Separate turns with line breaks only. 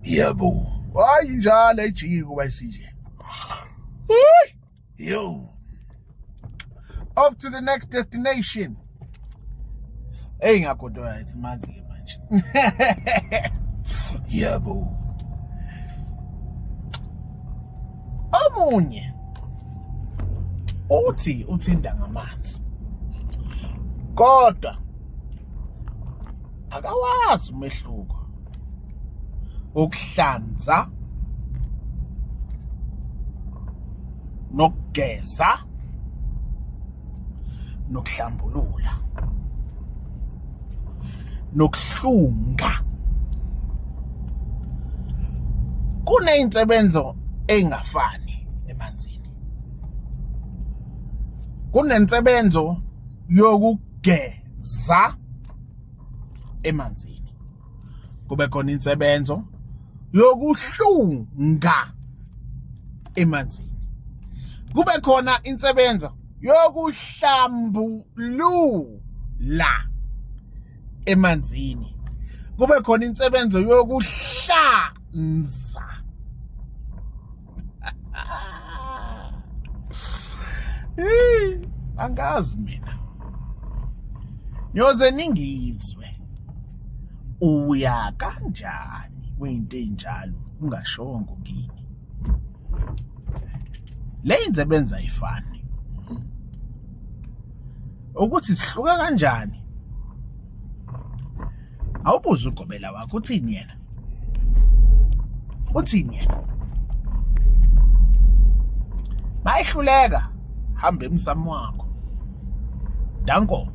Yebo. Hayi njalo ejiki kuba isije. Yo. Off to the next destination. Hey ngagodola it's manzi ke manje. Yebo. Omunye uthi uthinda ngamanzi. Kodwa akawazi umehluko ukuhlanza nokugeza nokuhlambulula nokuhlunga. Kuney'nsebenzo ey'ngafani emanzini. Kunensebenzo yokugeza emanzini, kube khona insebenzo yokuhlunga emanzini, kube khona insebenzo yokuhlambulula emanzini, kube khona insebenzo yokuhlanza. Angazi mina, nyoze ningizwe uya kanjani kwinto enjalo ungashongo kini. Le insebenza ayifani, ukuthi sihluka kanjani awubuze ugobela wakho uthini yena, uthini yena. Mayihluleka hamba emsamo wakho. Danko.